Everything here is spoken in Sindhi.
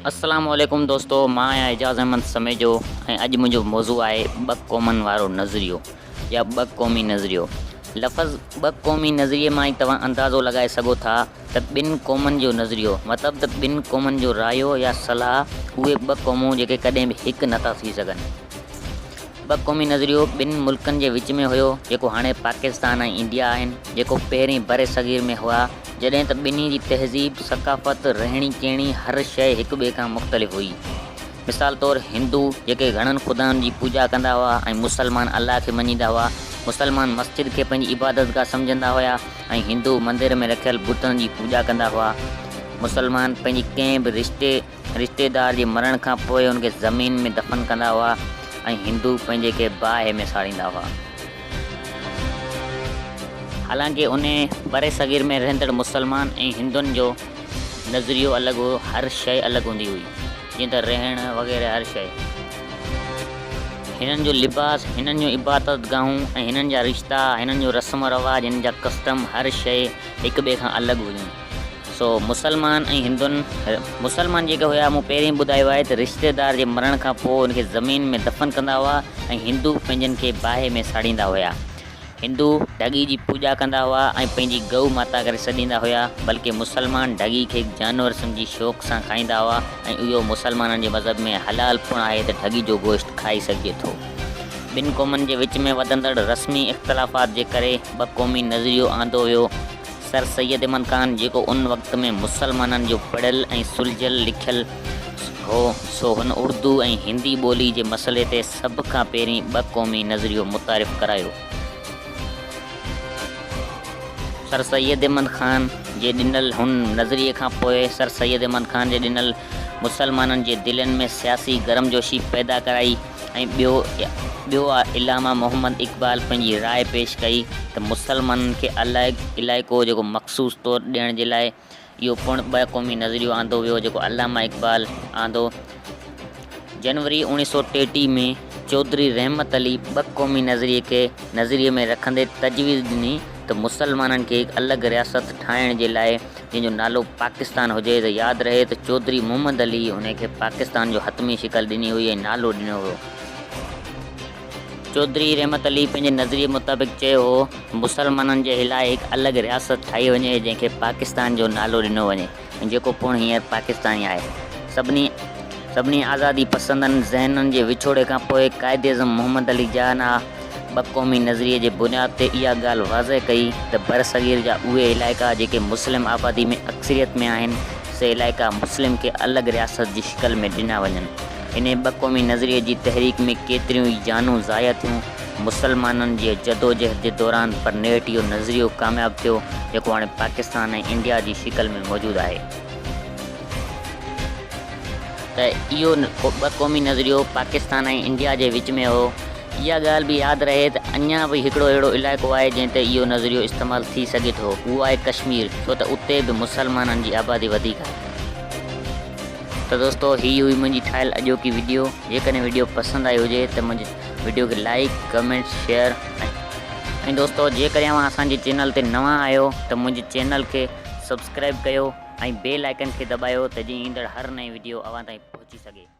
السلام عليڪم دوستو مان آهيان اعجاز احمد سميجو ۽ اڄ منهنجو موضوع آهي ٻه قومن وارو نظريو يا ٻه قومي نظريو لفظ ٻه قومي نظريي مان ئي توهان اندازو لڳائي سگهو ٿا ته ٻن قومن جو نظريو مطلب ته ٻن قومن جو رايو يا صلاح اهي ٻه قومون جيڪي ڪڏهن به هڪ نٿا ٿي سگهن. ٻه قومي نظريو ٻن ملڪن جي وچ ۾ هيو جيڪو هاڻي پاڪستان ۽ انڊيا آهن جيڪو پهرين برصغير ۾ هئا جڏهن ته ٻنهي جي تهذيب، ثقافت، رهڻي ڪهڻي هر شيء هڪ ٻئي کان مختلف هئي. مثال طور هندو جيڪي گهڻن خدائن جي پوڄا ڪندا هئا ۽ مسلمان الله کي مڃيندا هئا. مسلمان مسجد کي پنهنجي عبادتگاهه سمجهندا هيا ۽ هندو مندر ۾ رکيل بتن جي پوڄا ڪندا هئا. مسلمان پنهنجي ڪنهن به رشتي. رشتيدار جي مرڻ کان پوء ان کي زمين ۾ دفن ڪندا هئا ۽ هندو پنهنجي کي باهه ۾ ساڙيندا هئا. حالانڪه انهي برصغير ۾ رهندڙ مسلمان ۽ هندن جو نظريو الڳ هو، هر شيء الڳ هوندي هئي، جيئن ته رهڻ وغيره هر شيء. هنن جو لباس، هنن جون عبادتگاهون ۽ هنن جا رشتا، هنن جو رسم و رواج، هنن جا ڪسٽم هر شيء هڪ ٻئي کان الڳ هيون. سو مسلمان ۽ هندن مسلمان جيڪي هيا مون پهرين ٻڌايو آهي ته رشتيدار جي مرڻ کان پوء ان کي زمين ۾ دفن ڪندا هئا ۽ هندو پنهنجن کي باهه ۾ ساڙيندا هيا. هندو ڍڳي جي پوڄا ڪندا هئا ۽ پنهنجي گئو ماتا ڪري سڏيندا هيا بلڪه مسلمان ڍڳي کي جانور سمجهي شوق سان کائيندا هئا ۽ اهو مسلمانن جي مذهب ۾ حلال پڻ آهي ته ڍڳي جو گوشت کائي سگهجي ٿو. ٻن قومن جي وچ ۾ وڌندڙ رسمي اختلافات جي ڪري ٻه قومي نظريو آندو ويو. سر سيد احمد خان جيڪو ان وقت ۾ مسلمانن جو پڙهيل ۽ سلجهيل لکيل هو، سو هن اردو ۽ هندي ٻولي جي مسئلي تي سڀ کان پهرين ٻه قومي نظريو متعارف ڪرايو. سر سيد احمد خان جي ڏنل هن نظريي کان پوء سر سيد احمد خان جي ڏنل مسلمانن جي دلين ۾ سياسي گرمجوشي پيدا ڪرائي. ۽ ٻيو ٻيو علامه محمد اقبال پنهنجي راء پيش ڪئي ته مسلمانن کي الڳ علائقو جيڪو مخصوص طور ڏيڻ جي لاء اهو پڻ ٻه قومي نظريو آندو ويو جيڪو علامه اقبال آندو. جنوري 1933 ۾ چوڌري رحمت علي ٻه قومي نظريي کي نظريي ۾ رکندي تجويز ڏني ته مسلمانن کي هڪ الڳ رياست ٺاهڻ جي لاء جنهن جو نالو پاڪستان هجي ته ياد رهي ته چوڌري محمد علي ان کي پاڪستان جو حتمي شڪل ڏني هئي ۽ نالو ڏنو هيو. چوڌري رحمت علي پنهنجي نظريي مطابق چيو هو ته مسلمانن جي لاء هڪ الڳ رياست ٺاهي وڃي جنهن کي پاڪستان جو نالو ڏنو وڃي ۽ جيڪو پڻ هينئر پاڪستان ئي آهي. سڀني سڀني آزادي پسندن ذهنن جي وڇوڙي کان پوء قائداعظم محمد علي جناح ٻه قومي نظريي جي بنياد تي اها ڳالهه واضح ڪئي ته برصغير جا اهي علائقا جيڪي مسلم آبادي ۾ اڪثريت ۾ آهن سي علائقا مسلم کي الڳ رياست جي شڪل ۾ ڏنا وڃن. انهي ٻه قومي نظريي جي تحريڪ ۾ ڪيتريون ئي جانون ضايع ٿيون مسلمانن جي جدوجهد جي دوران پر نيٺ اهو نظريو ڪامياب ٿيو جيڪو هاڻي پاڪستان ۽ انڊيا جي شڪل ۾ موجود آهي. ته اهو ٻه قومي نظريو پاڪستان ۽ انڊيا جي وچ ۾ هو. اها ڳالهه به ياد رهي ته اڃا به هڪڙو اهڙو علائقو آهي جنهن تي اهو نظريو استعمال ٿي سگهي ٿو، اهو آهي ڪشمير، ڇو ته اتي به مسلمانن جي آبادي وڌيڪ آهي. ته دوستو هي هئي منهنجي ٺاهيل اڄوڪي وڊيو، جيڪڏهن وڊيو پسند آئي هجي ته منهنجي وڊيو کي لائيڪ، ڪمينٽ، شيئر ۽ دوستو جيڪڏهن اوهان اسان جي چينل تي نوان آهيو ته منهنجي چينل کي سبسڪرائيب ڪيو. ۽ بيل آئيڪن کي دٻايو ته جيئن ايندڙ هر نئين وڊيو اوهان تائين پهچي سگهي.